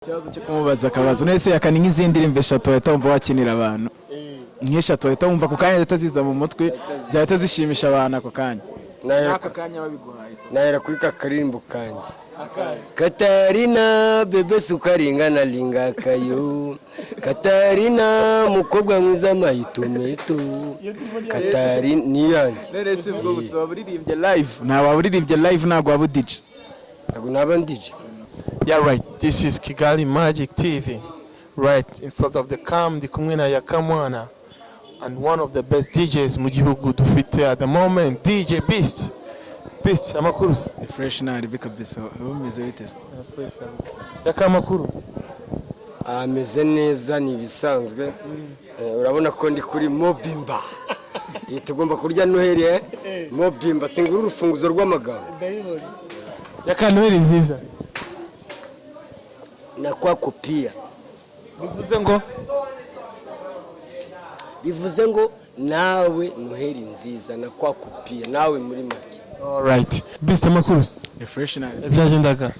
Ikibazo cyo kumubaza akabazo nese yakani nk'izindi ndirimbo eshatu wahita wumva wakinira abantu, nk'eshatu wahita wumva ako kanya zihita ziza mu mutwe, zahita zishimisha abantu ako kanya, n'aka kanya babiguhaye? Nahera kuri ka karirimbo kanjye "Katarina bebe sukaringa na linga kayo, Katarina mukobwa mwiza mahitometo Katarina" ni yanjye. None se ubwo gusa waba uririmbye live? Nta waba uririmbye live, ntabwo waba uDJ. Ntabwo naba ndije. Yeah, right. This is Kigali Magic TV. Right in front of the cam, ndi kumwe na Yakamwana and one of the best DJs mu gihugu dufite at the moment, DJ Beast. Beast, amakuru se? Fresh, nari kabisa. Bumeze bite se? Yaka, amakuru? Ameze neza, ni ibisanzwe. Urabona ko ndi kuri Mobimba. Tugomba kurya Noheli, eh? Mobimba singura urufunguzo rw'amagambo. Yaka, Noheli nziza. Na kwako pia. Bivuze ngo? Bivuze ngo nawe Noheli nziza, na kwako pia nawe muri make. Alright. Beast, amakuru se? Ni fresh, nari. Byagendaga.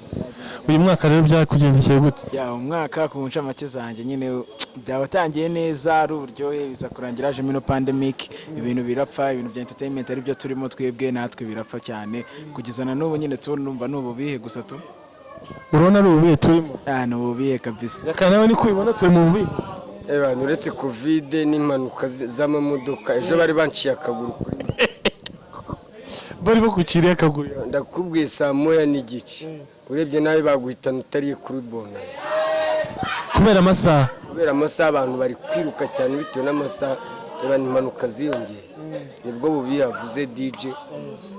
Uyu mwaka rero byakugendekeye gute? Ya, umwaka ku ncamake zanjye nyine byabatangiye neza, ari uburyohe, biza kurangira hajemo ino pandemic, ibintu birapfa, ibintu bya entertainment ari byo turimo twebwe natwe birapfa cyane, kugeza na n'ubu nyine turumva ni ububihe gusa tu. Urabona ari ububihe turimo? Ah, ni ububihe kabisa. Yaka, nawe niko ubibona, turi mu bubihe? Abantu uretse COVID n'impanuka z'amamodoka, ejo bari banciye akaguru kuri Bari baguciriye akaguru? Ndakubwiye, saa 1:30, urebye nawe baguhitana utariye kuri bona. Kubera amasaha? Kubera amasaha, abantu bari kwiruka cyane bitewe n'amasaha. Reba impanuka ziyongeye. Nibwo bubi yavuze DJ,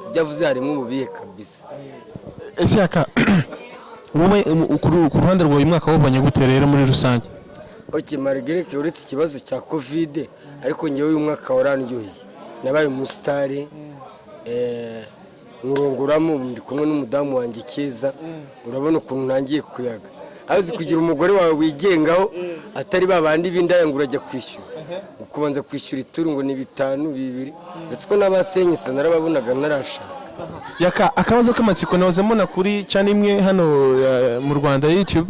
ibyo avuze harimo ububihe kabisa. Ese Yaka, wowe ku ruhande rwawe uyu mwaka wawubonye gute rero muri rusange? Ok, malgré que uretse ikibazo cya COVID, ariko ngewe uyu mwaka warandyoheye. Nabaye umusitari, nkurongoramo, ndi kumwe n'umudamu wanjye Keza. Urabona ukuntu ntangiye kuyaga. Azi kugira umugore wawe wigengaho, atari ba bandi b'indaya ngo urajya kwishyura, ukubanza kwishyura ituru ngo ni bitanu bibiri, ndetse ko n'abasenyisa narababonaga ntarashaka. Yaka, akabazo k'amatsiko: nahoze mbona kuri channel imwe hano mu Rwanda ya YouTube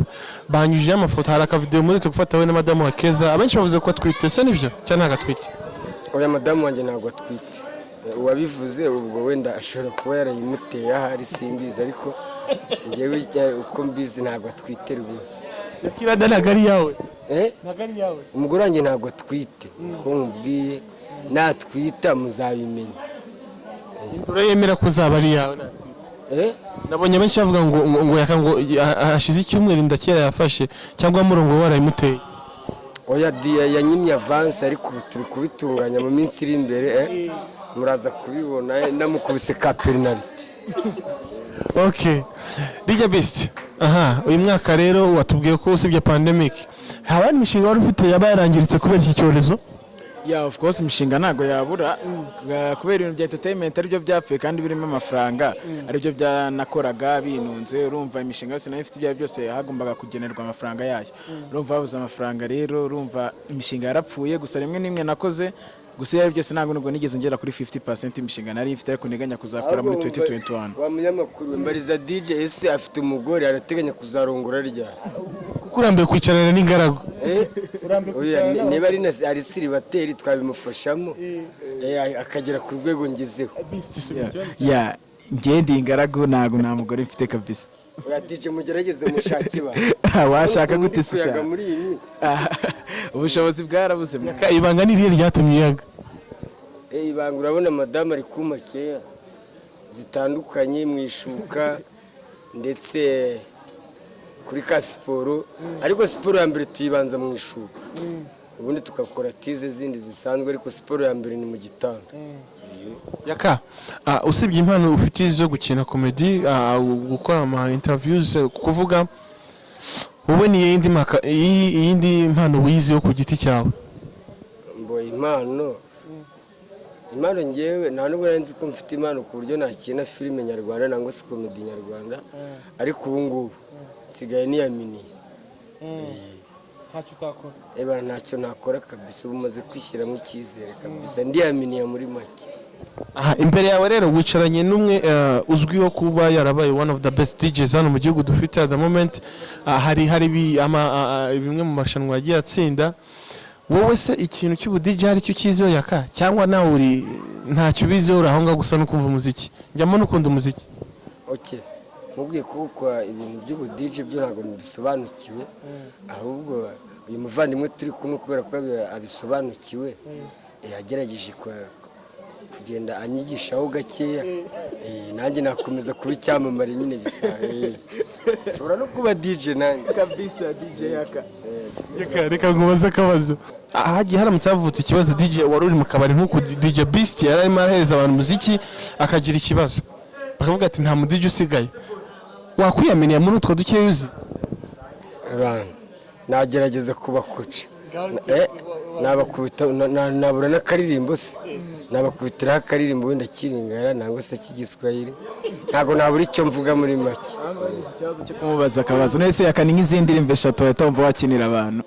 banyujijeho amafoto, hari akavideo muretse gufata wowe na madamu wa Keza, abenshi bavuze ko atwite. Se nibyo cyangwa ntabwo atwite? Oya, madamu wanjye ntabwo atwite. Uwabivuze ubwo wenda ashobora kuba yarayimuteye ahari, simbizi, ariko ngewe uko mbizi ntabwo atwite rwose. Yakirada ntabwo ari iyawe? Eh? Ntabwo ari iyawe? Umugore wanjye ntabwo atwite, uko nkubwiye, natwita muzabimenya. Urayemera ko uzaba ari iyawe? Eh? Nabonye benshi bavuga ngo Yaka ngo hashize icyumweru inda kera yafashe, cyangwa murongo warayimuteye. Oya, diya yanyimye avance, ariko ubu turi kubitunganya mu minsi iri imbere, eh? Muraza kubibona, namukubise ka penaliti. Okay, DJ Beast, aha uyu mwaka rero watubwiye ko usibye pandemic haba hari imishinga wari ufite yaba yarangiritse kubera iki cyorezo? Yeah, of course, imishinga ntabwo yabura. Kubera ibintu bya entertainment aribyo byapfuye kandi birimo amafaranga, aribyo byanakoraga binunze. Urumva imishinga yose nayo ifite ibyayo byose hagombaga kugenerwa amafaranga yayo. Urumva babuze amafaranga rero, urumva imishinga yarapfuye. Gusa rimwe n'imwe nakoze gusa, iyo ari byose ntabwo nubwo nigeze ngera kuri 50% imishinga nari mfite, ariko nteganya kuzakora muri 2021. Wa munyamakuru we, mbariza DJ, ese afite umugore? Arateganya kuzarongora ryari? Kuko urambiwe kwicarana n'ingaragu? Eh? Oya, niba ari na ari célibataire twabimufashamo, akagera ku rwego ngezeho. Yeah, njye ndi ingaragu, ntabwo nta mugore mfite kabisa. Oya DJ, mugerageze mushake ba. Washaka gute se? Kuyaga Sha? muri iyi minsi. Ubushobozi bwarabuze. Ibanga ni irihe ryatumye uyaga? Ibanga, urabona madamu ari kumpa keya zitandukanye mu ishuka ndetse kuri ka siporo, ariko siporo ya mbere tuyibanza mu ishuka, ubundi tugakora tize zindi zisanzwe, ariko siporo ya mbere ni mu gitanda. Yaka, usibye impano ufite zo gukina comedy, gukora ama interviews, kuvuga, wowe ni iyindi mpano wize yo ku giti cyawe? Mbo impano ngewe nta nubwo nari nzi ko mfite impano ku buryo nakina filime nyarwanda nangwa se comedy nyarwanda, ariko ubu ngubu nsigaye niyaminiye. Ntacyo utakora? Eba, ntacyo nakora kabisa. Ubu maze kwishyiramo icyizere kabisa, ndiyaminiye muri make. Aha imbere yawe rero wicaranye n'umwe uzwiho kuba yarabaye one of the best DJs hano mu gihugu dufite at the moment. Hari bimwe mu marushanwa yagiye atsinda. Wowe se ikintu cy'ubu DJ hari icyo ukiziho, Yaka, cyangwa nawe uri ntacyo ubiziho, uri aho ngaho gusa no kumva umuziki? Njyamo n'ukunda umuziki. Okay, mubwiye ko kwa ibintu by'ubu DJ byo ntabwo bisobanukiwe, ahubwo uyu muvandimwe turi kumwe, kubera ko abisobanukiwe, yagerageje kugenda anyigishaho gakeya. Nanjye nakomeza kuba icyamamare nyine bisa. Nshobora no kuba DJ nanjye. Kabisa, DJ Yaka. Reka nkubaze akabazo. Hagiye haramutse havutse ikibazo, DJ wari uri mu kabari nk'uku DJ Beast yari arimo arahereza abantu umuziki akagira ikibazo, bakavuga ati nta mu DJ usigaye, wakwiyaminiye muri utwo dukeya uzi? Abantu nagerageza kubakoca. Nabakubita nabura n'akaririmbo se, nabakubitiraho akaririmbo wenda kiringara nangwa se k'igiswahili, ntabwo nabura icyo mvuga muri make. Ikibazo cyo kumubaza akabazo nese, Yaka, ni nk'izindi ndirimbo eshatu wahita wumva wakinira abantu,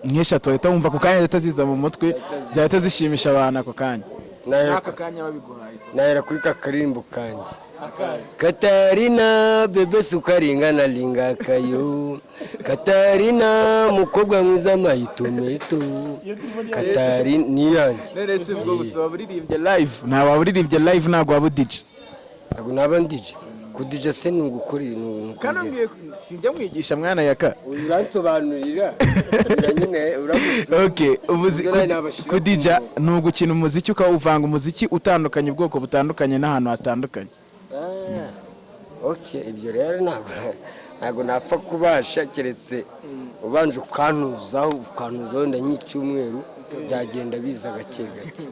nk'eshatu wahita wumva ku kanya zihita ziza mu mutwe, zahita zishimisha abantu ako kanya? N'aka kanya babiguhaye. Nahera kuri ka karirimbo kanjye: Katarina bebe, sukari ngana linga kayo, Katarina mukobwa mwiza, mayitomito, Katarina ni yanjye. None se ubwo gusa waba uririmbye live? Nta waba uririmbye live, ntabwo waba u DJ. Ntabwo naba ndije kudija se, ni ugukora ibintu. Kandi umbwiye sinjya mwigisha mwana Yaka. Uransobanurira nyine uramutse. Okay, ubuzi. Ubwo nawe nabashyira. Kudija ni ugukina umuziki, ukawuvanga, umuziki utandukanye, ubwoko butandukanye n'ahantu hatandukanye. Ah, okay, ibyo rero ntabwo napfa kubasha, keretse ubanje ukantuzaho wenda nk'icyumweru, byagenda biza gake gake.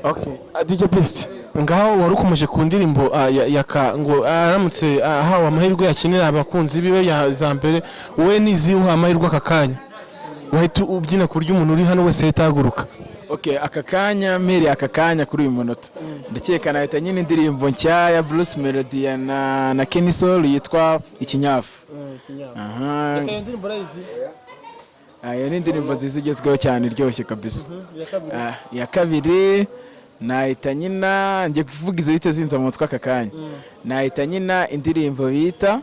Okay. DJ Beast, ngaho wari ukomeje ku ndirimbo Yaka ngo aramutse ahawe amahirwe yakinira abakunzi biwe ya za mbere, wowe nizihe amahirwe aka kanya wahita ubyina ku buryo umuntu uri hano wese ahita ahaguruka? Okay, aka kanya mpere, aka kanya kuri uyu munota, ndakeka nahita nyine indirimbo nshya ya Bruce Melody na Kenny Sol yitwa Ikinyafu. Aha. Ndirimbo urayizi? Iyo ni indirimbo nziza igezweho cyane, iryoshye kabisa. Iya kabiri nahita nyina, ngiye kuvuga izo zihita zinza mu mutwe aka kanya, nahita nyina indirimbo bita,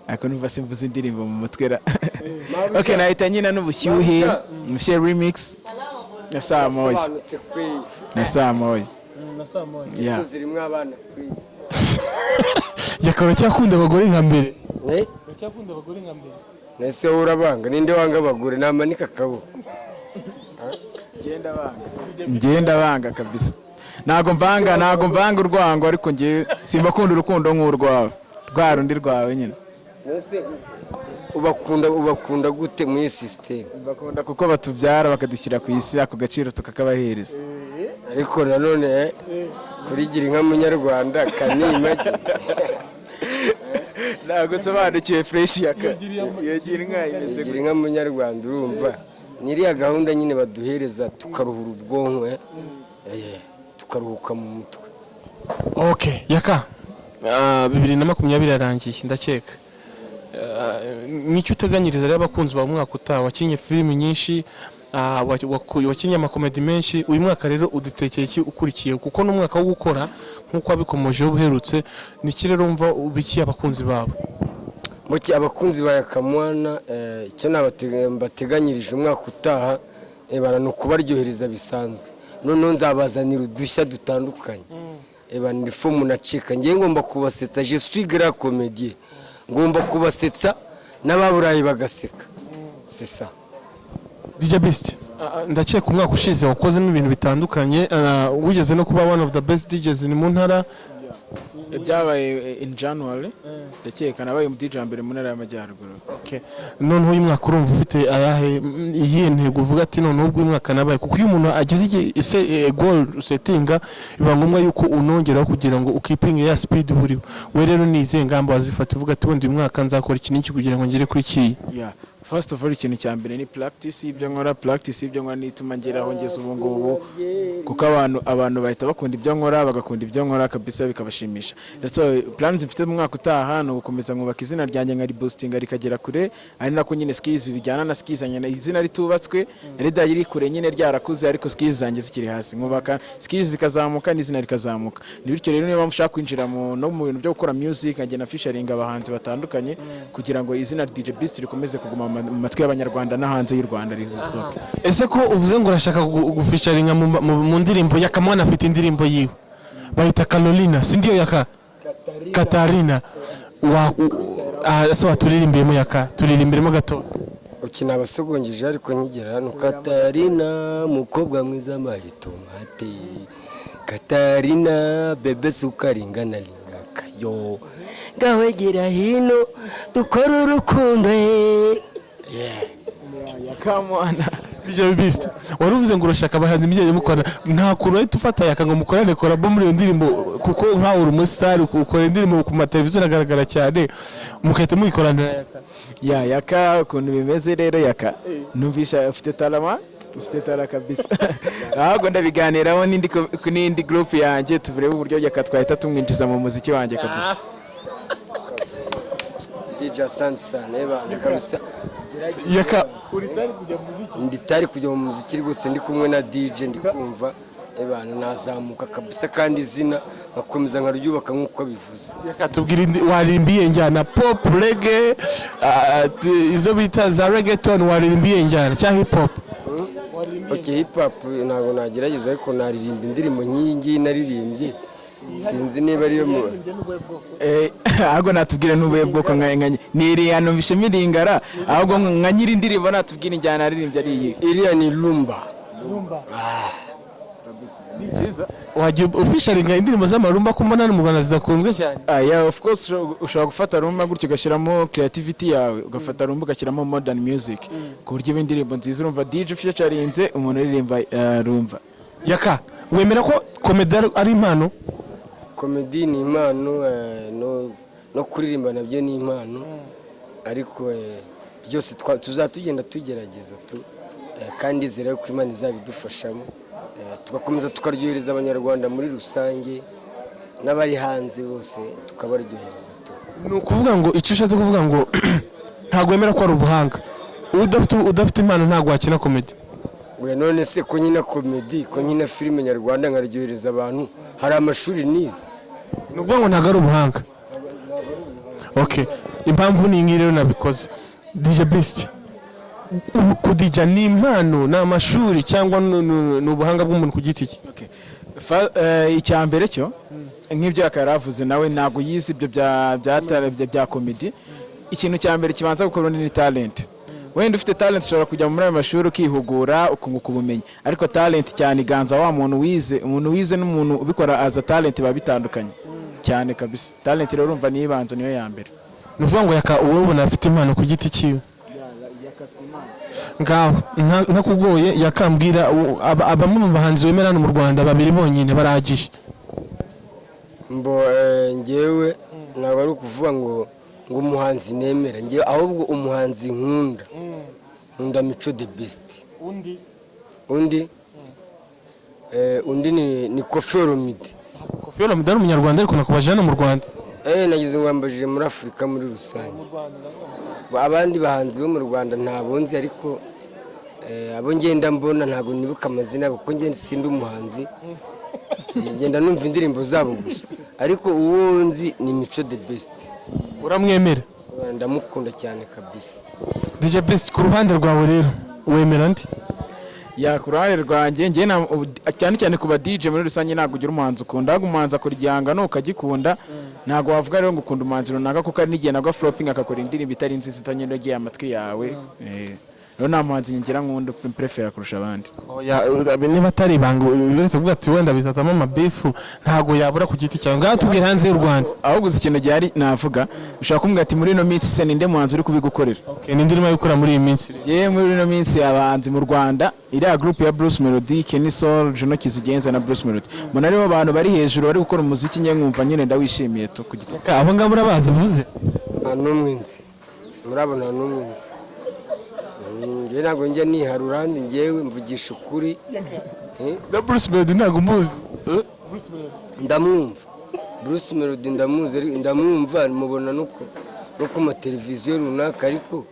ariko numva simvuze indirimbo mu mutwe ra. Okay, nahita nyina n'Ubushyuhe, Ubushyuhe remix ya saa 1. Sobanutse kweli. Na saa 1. Na saa 1. Yeah. Gisozi rimwe abana kweli. Yaka, uracyakunda abagore nka mbere? Eh? Uracyakunda abagore nka mbere? Ese wowe urabanga? Ninde wanga abagore namanika akaboko? Ngenda banga kabisa, ntabwo mvanga urwango, ariko ngewe simbakunda urukundo nk'urwawe, rwa rundi rwawe nyine. Ese ubakunda gute muri iyi sisiteme? Bakunda kuko batubyara bakadushyira ku isi, ako gaciro tukakabahereza. Ariko nanone kuri gira inka munyarwanda kanimagi. Ntabwo nsobanukiwe fresh, Yaka, iyo gira inka imeze? Gira inka munyarwanda, urumva ni iriya gahunda nyine baduhereza tukaruhura ubwonko, tukaruhuka mu mutwe. Okay, Yaka, 2020 yarangiye ndakeka. Nicyo uteganyiriza rero abakunzi bawe umwaka utaha? Wakinnye filimi nyinshi, wakinnye amakomedi menshi. Uyu mwaka rero udutekeye iki ukurikiye, kuko ni umwaka wo gukora nk'uko wabikomojeho ubuherutse? Niki rero wumva ubikiye abakunzi bawe? Muki abakunzi ba Yakamwana, icyo mbateganyirije umwaka utaha, bara ni ukubaryohereza bisanzwe. Noneho nzabazanira udushya dutandukanye. Ni fomu nacika, ngewe ngomba kubasetsa, je suis grand comédien, ngomba kubasetsa n'ababurayi bagaseka, c'est ça. DJ Beast, ndakeka umwaka ushize wakozemo ibintu bitandukanye, wigeze no kuba one of the best DJs ni mu ntara. Byabaye in January, ndakeka nabaye umu DJ wa mbere mu ntara y'Amajyaruguru. Okay. Noneho uyu mwaka urumva ufite ayahe, iyihe ntego uvuga ati noneho ubwo uyu mwaka nabaye? Kuko iyo umuntu agize ise goal settinga, biba ngombwa yuko unongeraho kugira ngo ukipinge ya speed buriho. We rero ni izihe ngamba wazifata uvuga ati wenda uyu mwaka nzakora iki n'iki kugira ngo ngere kuri kiriya? Yeah. First of all, ikintu cya mbere ni practice y'ibyo nkora. Practice y'ibyo nkora niyo ituma ngera aho ngeze ubu ngubu, kuko abantu bahita bakunda ibyo nkora, bagakunda ibyo nkora kabisa, bikabashimisha. Ndetse plans mfite mu mwaka utaha ni ugukomeza nkubaka izina ryanjye, nkariboostinga rikagera kure, ari nako nyine skills bijyana na skills zanjye. Izina ritubatswe ridari kure nyine ryarakuze, ariko skills zanjye zikiri hasi, nkubaka skills zikazamuka n'izina rikazamuka. Ni bityo rero niba mushaka kwinjira mu no mu bintu byo gukora music, nkagenda featuring abahanzi batandukanye kugira ngo izina DJ Beast rikomeze kuguma mu matwi y'Abanyarwanda no hanze y'u Rwanda risohoke. Ese ko uvuze ngo urashaka gufeaturinga mu ndirimbo, Yakamwana afite indirimbo yiwe bayita Carolina, si ndiyo Yaka? Katarina wa ese waturirimbiyemo, Yaka? Turirimbiremo gato. Ukina abasogongije, ariko nkigera hano: Katarina, mukobwa mwiza, mahitomate, Katarina bébé, sukari ingana lingakayo, ngawegera hino dukore urukundo, eh. Yeah. Yakamwana. DJ Beast, wari uvuze ngo urashaka abahanzi mujye mukorana. Nta kuntu wahita ufata Yaka ngo mukorane collabo muri iyo ndirimbo, kuko nkawe uri umusitari, ukora indirimbo ku mateleviziyo uragaragara cyane, mugahita muyikoranira, Yaka? Ya Yaka, ukuntu bimeze rero, Yaka numvisha ufite talent, ufite talent kabisa. Ahubwo ndabiganiraho n'indi group yanjye, turebe uburyo Yaka twahita tumwinjiza mu muziki wanjye kabisa. DJ, asante sana ebana kabisa. Yaka, uri tayari kujya mu muziki? Ndi tayari kujya mu muziki rwose, ndi kumwe na DJ, ndi kumva ebana nazamuka kabisa, kandi izina nkakomeza nkaryubaka nk'uko bivuze. Yaka, tubwire waririmbiye njyana pop, reggae, izo bita za reggaeton, waririmbiye njyana cyangwa hip hop? Ok, hip hop ntabwo nagerageza, ariko naririmba indirimbo nk'iyi ngiyi naririmbye, sinzi niba ariyo mu Ahubwo natubwire n'ubuhe bwoko nka ni iriya numvishemo iringara, ahubwo nka nyiri indirimbo natubwire injyana aririmbye ari iyihe. Iriya ni rumba. Ni nziza. Wajya ufeaturinga indirimbo z'amarumba, ko mbona mu Rwanda zidakunzwe cyane? Ah, yeah, of course, ushobora gufata rumba gutyo ugashyiramo creativity yawe, ugafata rumba ugashyiramo modern music ku buryo iba indirimbo nziza. Urumva DJ featurinze umuntu uririmba rumba. Yaka, wemera ko comedy ari impano? Comedy ni impano, no kuririmba nabyo ni impano, ariko byose tuzatugenda tugerageza tu, kandi izera ko Imana izabidufashamo, tugakomeza tukaryohereza Abanyarwanda muri rusange n'abari hanze bose tukabaryohereza tu. Ni ukuvuga ngo icyo ushatse kuvuga ngo ntabwo wemera ko ari ubuhanga, udafite impano ntabwo wakina comedy? We, none se ko nkina comedy, ko nkina filime nyarwanda nkaryohereza abantu, hari amashuri nize? Ni ukuvuga ngo ntabwo ari ubuhanga. Ok, impamvu ni iyi rero nabikoze. DJ Beast, ubu kudija ni impano, ni amashuri, cyangwa ni ubuhanga bw'umuntu ku giti cye? Okay. Icya mbere cyo, nk'ibyo yari avuze nawe, ntabwo yize ibyo bya comedy. Ikintu cya mbere kibanza gukora ni talent. Wenda ufite talent ushobora kujya muri ayo mashuri ukihugura, ukunguka ubumenyi, ariko talent cyane iganza wa muntu wize. Umuntu wize n'umuntu ubikora aza talent biba bitandukanye cyane kabisa. Talent rero urumva niyo ibanza, niyo ya mbere. Ni ukuvuga ngo Yaka uwo ubona afite impano ku giti cyiwe. Ngaho ntakugoye, yakambwira bamwe mu bahanzi wemera hano mu Rwanda, babiri bonyine barahagije. Mbo njyewe ntabwo ari ukuvuga ngo umuhanzi nemera njyewe, ahubwo umuhanzi nkunda, nkunda Mico The Best. Undi? Undi ni Koffi Olomide. Koffi Olomide ari umunyarwanda, ariko nakubaje hano mu Rwanda. Nagize ngo wambajije muri Afurika muri rusange. Abandi bahanzi bo mu Rwanda ntabwo nzi, ariko abo ngenda mbona ntabwo nibuka amazina yabo, kuko ngenda sindi umuhanzi, ngenda numva indirimbo zabo gusa, ariko uwo nzi ni Mico The Best. Uramwemera? Ndamukunda cyane kabisa. DJ Beast, ku ruhande rwawe rero wemera ndi? Ya, ku ruhande rwanjye njye cyane cyane ku ba DJ muri rusange, ntabwo ugira umuhanzi ukunda, ahubwo umuhanzi akora igihangano ukagikunda. Ntabwo wavuga rero ngo ukunda umuhanzi runaka, kuko hari n'igihe nabwo flopping, akakora indirimbo itari nziza, itanyurogeye amatwi yawe. Rero nta muhanzi ngira nkunda prefera kurusha abandi. Oya, niba atari ibanga, uretse kuvuga ati wenda bizatamo amabeef, ntabwo yabura ku giti cyawe. Ngaho tubwire hanze y'u Rwanda. Ahubwo uzi ikintu gihari navuga, ushobora kumbwira ati muri ino minsi se ninde muhanzi uri kubigukorera? Okay, ninde urimo gukora muri iyi minsi rero? Yewe, muri ino minsi abahanzi mu Rwanda, iriya group ya Bruce Melody, Kenny Sol, Juno Kizigenza na Bruce Melody, mbona aribo bantu bari hejuru bari gukora umuziki, njye nkumva nyine ndawishimiye tu ku giti. Abo ngabo urabazi mvuze? Nta n'umwe nzi muri abo, nta n'umwe nzi. Njye ntabwo njya niharura, ndi njyewe mvugisha ukuri. Na Bruce Melody ntabwo umuzi? Ndamwumva, Bruce Melody ndamuzi, ndamwumva, mubona no ku mateleviziyo runaka, ariko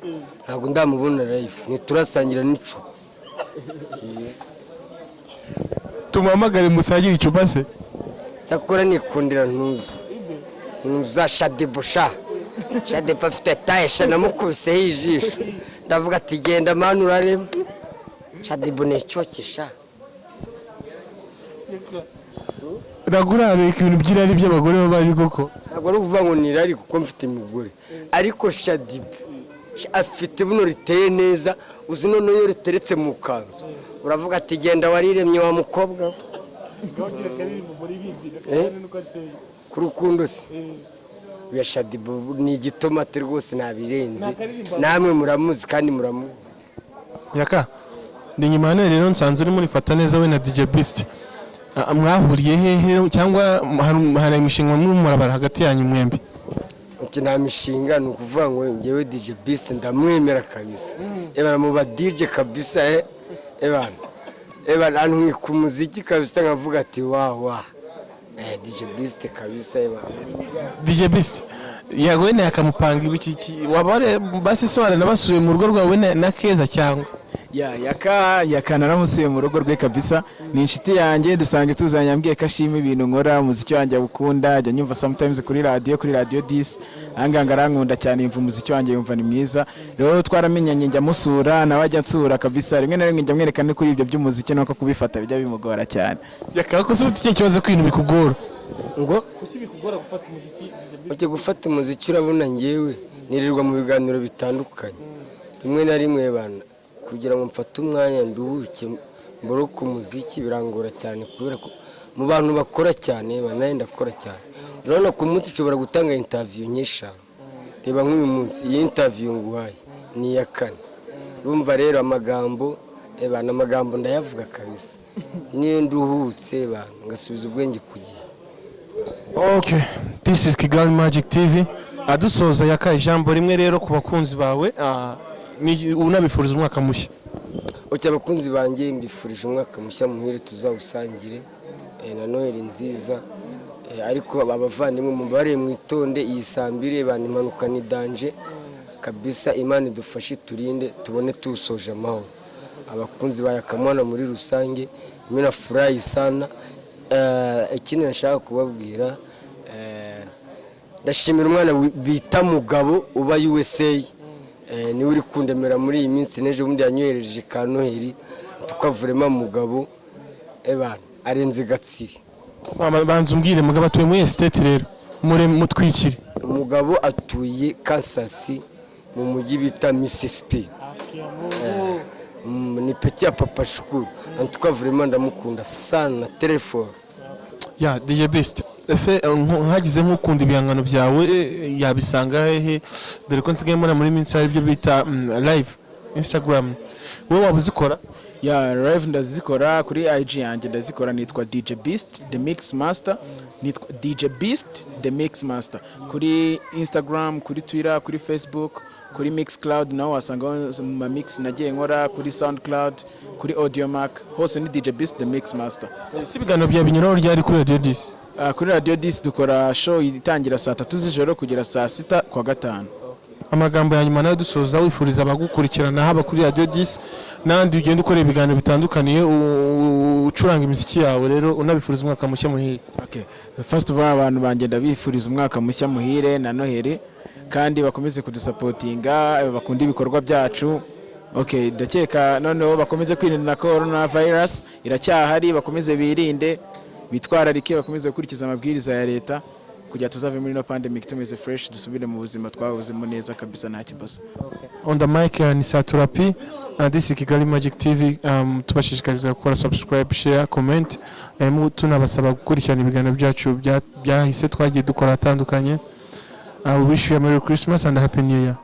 ntabwo ndamubona live, ntiturasangira n'icupa. Tumuhamagare musangire icupa se? Cyakora nikundira ntuza ntuza Shaddyboo sha. Shaddyboo afite taille sha, namukubiseho ijisho ndavuga ati: "Genda mani, urarema." Shaddyboo ni icyoki sha. Ntabwo urareka ibintu by'irari by'abagore baba bari koko? Ntabwo ari ukuvuga ngo ni irari kuko mfite umugore, ariko Shaddyboo afite buno riteye neza, uzi noneho iyo riteretse mu kanzu uravuga ati: "Genda wariremye wa mukobwa we." Ku rukundo se ya Shaddyboo ni igitomate rwose, ntabirenze, namwe muramuzi kandi muramuzi. Yaka, ndi nyuma ya none rero nsanze urimo urifata neza we na DJ Beast. Mwahuriye hehe, cyangwa hari imishinga murimo murabara hagati yanyu mwembi? Ati nta mishinga, ni ukuvuga ngo ngewe DJ Beast ndamwemera kabisa, ebana mu ba DJ kabisa, ebana antwika umuziki kabisa, nkavuga ati: "Wa wa DJ Beast kabisa, ebana." DJ Beast yawe ne akamupanga ibiki waba basi se waranabasuye mu rugo rwawe na Keza cyangwa? Ya, Yaka, Yaka naramusuye mu rugo rwe kabisa, ni inshuti yanjye, dusanga tuzanye, yambwiye ko ashima ibintu nkora, umuziki wanjye awukunda, ajya nyumva sometimes kuri radiyo 10 ahangaha, arankunda cyane, yumva umuziki wanjye, yumva ni mwiza. Rero twaramenyanye, njya musura, nawe ajya ansura kabisa, rimwe na rimwe njya mwereka no kuri ibyo by'umuziki nuko kubifata bijya bimugora cyane. Yaka, ko se ufite ikihe kibazo ko ibintu bikugora? Ngo? Kuki bikugora gufata umuziki? Ujya gufata umuziki, urabona ngewe nirirwa mu biganiro bitandukanye, rimwe na rimwe bana kugira ngo mfate umwanya nduhuke mboroke umuziki birangora cyane, kubera ko mu bantu bakora cyane nawe ndakora cyane. Urabona ku munsi nshobora gutanga interview nk'eshanu. Reba nk'uyu munsi iyi interview nguhaye ni iya kane. Urumva rero amagambo ebana, amagambo ndayavuga kabisa niyo nduhutse bana ngasubiza ubwenge ku gihe. Okay, this is Kigali Magic TV. Adusoza, Yaka, ijambo rimwe rero ku bakunzi bawe, unabifuriza umwaka mushya. Oke, abakunzi banjye mbifurije umwaka mushya muhire, tuzawusangire na Noheli nziza. Ariko abavandimwe mubare mwitonde iyi sambire bana, impanuka ni danger kabisa. Imana idufashe turinde tubone tuwusoje amahoro. Abakunzi ba Yakamwana muri rusange, mimi nafurahi sana. Ikindi nashaka kubabwira, ndashimira umwana bita Mugabo uba USA, niwe uri kundemera muri iyi minsi, n'ejo bundi yanyohereje ka Noheli tukavurema. Mugabo ebana arenze Gatsiri. Mama, banza umbwire, Mugabo atuye muri state rero mure mutwikire. Umugabo atuye Kansas mu mujyi bita Mississippi. Ni petit ya papa Shukuru. En tout cas vraiment ndamukunda sana très fort. Ya DJ Beast, ese nkagize nk'ukunda ibihangano byawe, yabisanga hehe? Dore ko nsigaye mbona muri minsi hari ibyo bita live Instagram, wowe waba uzikora? Ya, live ndazikora kuri IG yanjye, ndazikora, nitwa DJ Beast the Mix Master, nitwa DJ Beast the Mix Master kuri Instagram, kuri Twitter, kuri Facebook, kuri Mixcloud naho wasangaho mu ma mix nagiye nkora, kuri SoundCloud, kuri Audiomack, hose ni DJ Beast the Mix Master. Ese ibiganiro byawe binyuraho ryari kuri Radio 10? Kuri Radio 10 dukora show itangira saa 3 z'ijoro kugera saa 6 kwa gatanu. Amagambo ya nyuma nayo dusoza, wifuriza abagukurikirana haba kuri Radio 10 n'ahandi ugenda ukora ibiganiro bitandukanye, ucuranga imiziki yawe, rero unabifuriza umwaka mushya muhire. Okay. First of all, abantu banjye ndabifuriza umwaka mushya muhire na Noheli, kandi bakomeze kudusapotinga, bakunda ibikorwa byacu. Okay, ndakeka noneho bakomeze kwirinda na corona virus iracyahari, bakomeze birinde, bitwararike, bakomeze gukurikiza amabwiriza ya leta kugira tuzave muri no pandemic tumeze fresh, dusubire mu buzima twahozemo neza kabisa, nta kibazo. On the mic ni Saturapi. This is Kigali Magic TV. Tubashishikariza gukora subscribe, share, comment. Tunabasaba gukurikirana ibiganiro byacu byahise twagiye dukora atandukanye. We wish you a Merry Christmas and a Happy New Year.